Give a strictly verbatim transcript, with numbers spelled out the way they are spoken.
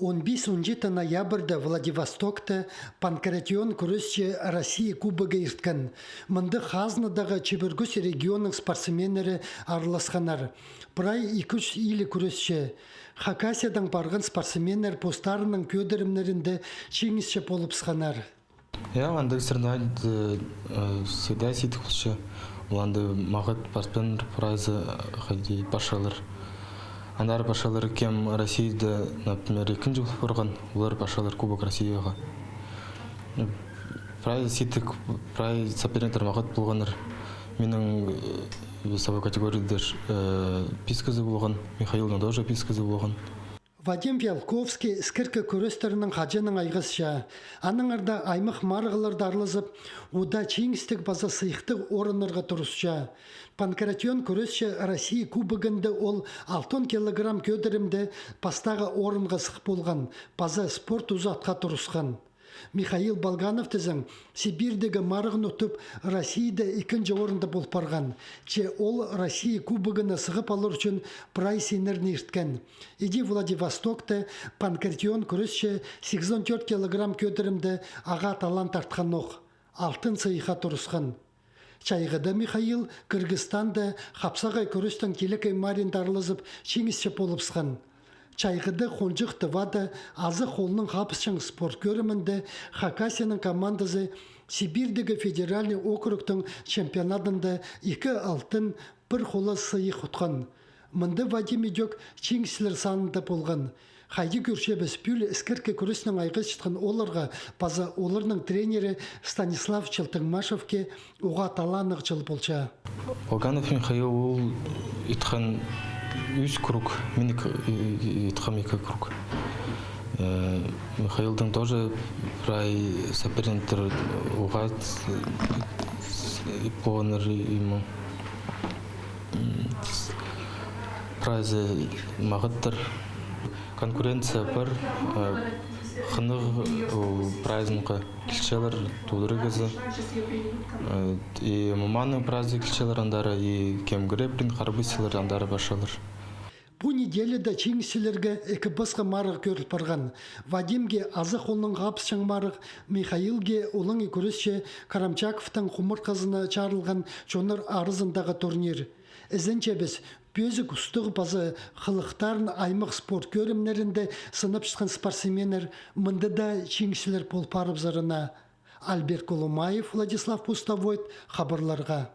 Он пис-он читі ноябрьда Владивостокта Панкратион кӱресче Россия кубогы ирткен. Мында хазнадағы чибіргӱс регионның спортсменнері араласханнар. Прай ікі чӱс илиг кӱресчі. Хакасиядаң парған спортсменнер постарының кӧдірімнерінде чиңісчі полыбысханнар. Я, андағ соревнование, э, всегда сидік полча. Ол анда мағат спортсменнер прайзы, э, хайди, парчалар. Андар парчалар, кем Россияда, например, ікінҷі пол парған, олар парчалар Кубок Россияға. Прай сидік, прай соперниктер мағат полғаннар. Минің, э, весовой категорияда, э, писказы полған, Михаилның тоже писказы полған. Вадим Вялковский іскіркі кӱрестернің хаҷаннаң айғасча. Аннаңар даа аймах марығларда аралазып, удаа чиңістіг паза сыйыхтығ орыннарға турысча. Панкратион кӱресче Россия кубогында ол алтон килограмм кӧдірімде пастағы орынға сых полған, паза спорт узатха турысхан. Михаил Болганов тізең, Сибирьдегі марығны утып, Россияда ікінҷі орында пол парған. Че ол Россия кубогына сығып алар ӱчӱн прай синнерні ирткен. Іди Владивостокта Панкратион кӱресче сигізон тӧрт килограмм кӧдірімде ағаа талаан тартханох. Алтын сыйыхха турысхан. Чайғыда Михаил Кыргызстанда хапсағай кӱрестең тилекей маринда аралазып, чиңісчі полыбысхан. Чайғыда хонҷых Тывада азы холнаң хабысчаң спорт кӧрімінде Хакасияның командазы Сибирьдегі федеральный округтың чемпионадында ікі алтын, пір холас сыйых утхан. Мында Вадим ідӧк чиңісчілер санында полған. Хайди кӧрчебіс, пӱӱл іскіркі кӱреснең айғасчатхан оолларға паза оларның тренері Станислав Челтыгмашевке уғаа талааннығ чыл полча. Болганов Михаил ол итхан ӱс круг, мин ит-, и-, и-, итхам ікі круг. Э, Михаилдың тоже прай соперниктер уғаа с-, с-, полғаннар имам. М, с-, прайзы мағаттар. Конкуренция пар, э, хынығ, ол прайзынға килчелер, толдырығазы. Э, и ММА-ның прайзы килчелер андары, и кем грэпплинг, харбысчылар андары парчалар. Пу неделяда чиңісчілерге ікі пасха марығ кӧріл парған. Вадимге азы холнаң хабысчаң марығ, Михаилге олаңай кӱресчі Карамчаковтың хумартхызына чарылған чоннар аразындағы турнир. Ізенчебіс, пӧзік устығ паза хылыхтарын аймах спорт кӧрімнерінде сынапчатхан спортсменнер мында даа чиңісчілер пол парыбызарына. Альберт Колумаев, Владислав Пустовойтов, хабарларға.